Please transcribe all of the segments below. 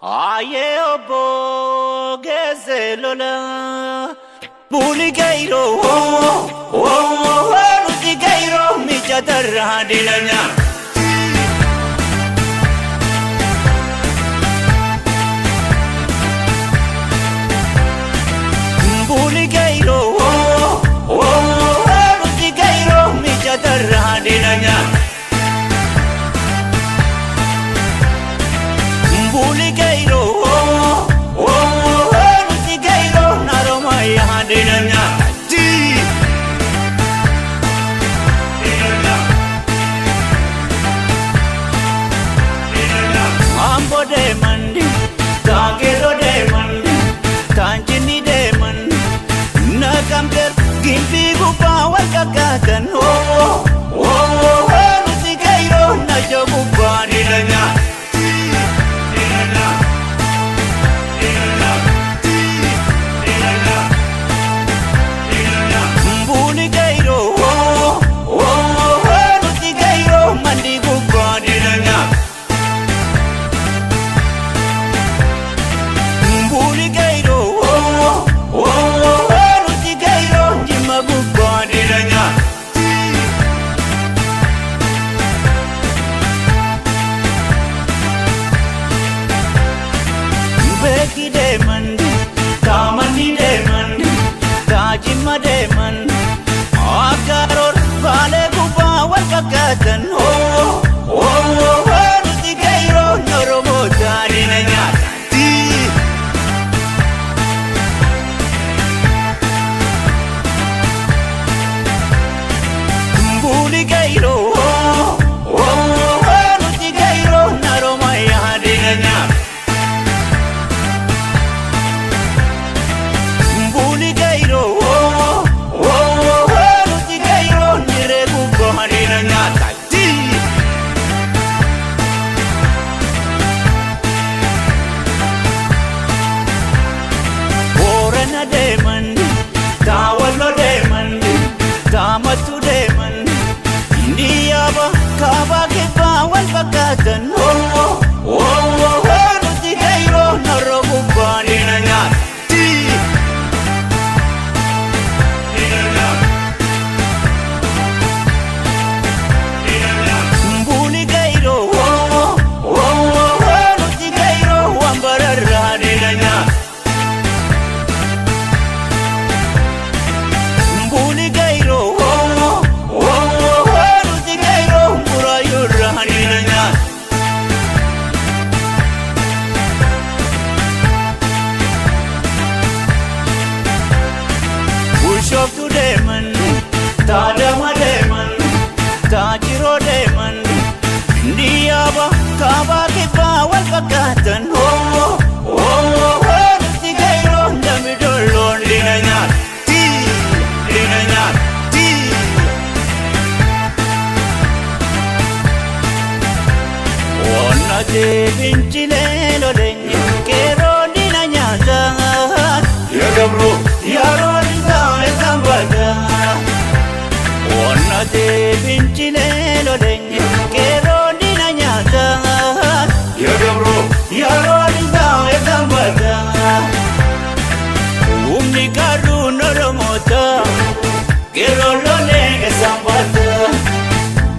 Aye obbo geesse lola buli gairo nuti gairo mijatarraa dilanya. Buli gairo nuti gairo mijatarraa dilanya. Buli gairo nuti gairo naromaya dilanya. Ambo deemandi, taangero deemandi, taanjini deemandi, nakamter gimbii gubbaa wal kakkaatan. Nuti gairo naja gubbaa dilanya. Buli gairo, nuti gairo mandi gubbaa dilanya. Buli gairo, nuti gairo jimma gubbaa dilanya. Beeki deemandi, taamandi deemandi, taajimma deemandi, akkaroor baalee gubbaa wal fakkaatan. Nuti gairo Oromoo taadina nyaata. Buli gairo, nuti gairo naroma yaadina nyaata. Buli gairo, nuti gairo niree gubbaa dina nyaata. Boorana deemandi, taawallo deemandi, taamattu deemandi, indiyaaba kaabaa kibbaa wal fakkaatan. Nuti gairo narra gubbaa dina nyaata. Buli gairo, nuti gairo waan bararraa dina nyaata. Buli gairo, nuti gairo muraayurraa dina nyaata. Bushooftuu deeman, taadama deeman, taajiroo deeman, indiyaaba kaabaa kibbaa wal fakkaatan. Nuti gairo namni dolloon dina nyaata. Dina nyaata. Onnatee fincilee lolenye qeerroo dina nyaata. Ya Gabro, Yeroo isaa isaan bada. Onnatee fincilee lolenye qeerroo dina nyaata. Ya Gabro, Yeroo isaa isaan bada. Humni qarruun Oromoota qeerroo lolee isaan bada.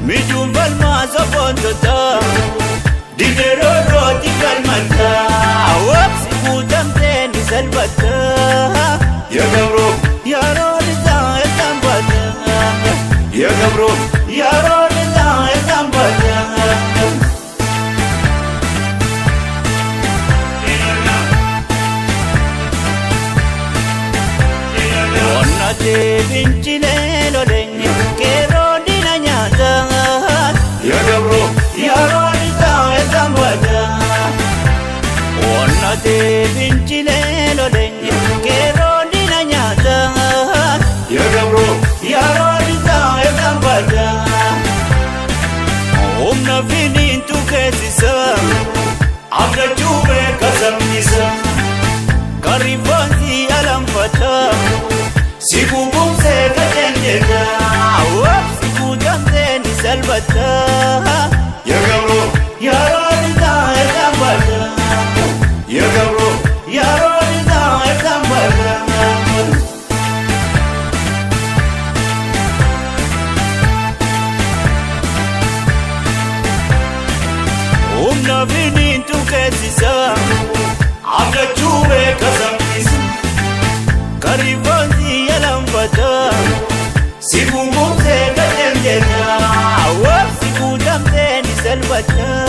Mijuun falmaa sobboontota dideroo rooti galmata. Wabsi guutamtee ni salphata. Ya Gabro, Yeroo isaa isaan bada. Ya Gabro, Yeroo isaa isaan bada. Onnatee fincilee lolenye qeerroo dina nyaata. Ya Gabro, Yeroo isaa isaan bada. Onnatee fincilee lolenye qeerroo dina nyaata. Ya Gabro, Yeroo isaa isaan bada. Humna finiintu keessisa. Abdachuu beeka sabnisa. Karrifoonsi alanfata. Si gugumsee qajeeljedha. Wabsi guutamtee ni salphata. Ya Gabro, Humna finiintu keessisa abdachuu beeka saffisa karifoonsi yalanfata si gungumsee gadem jenna si guutamtee ni salphata.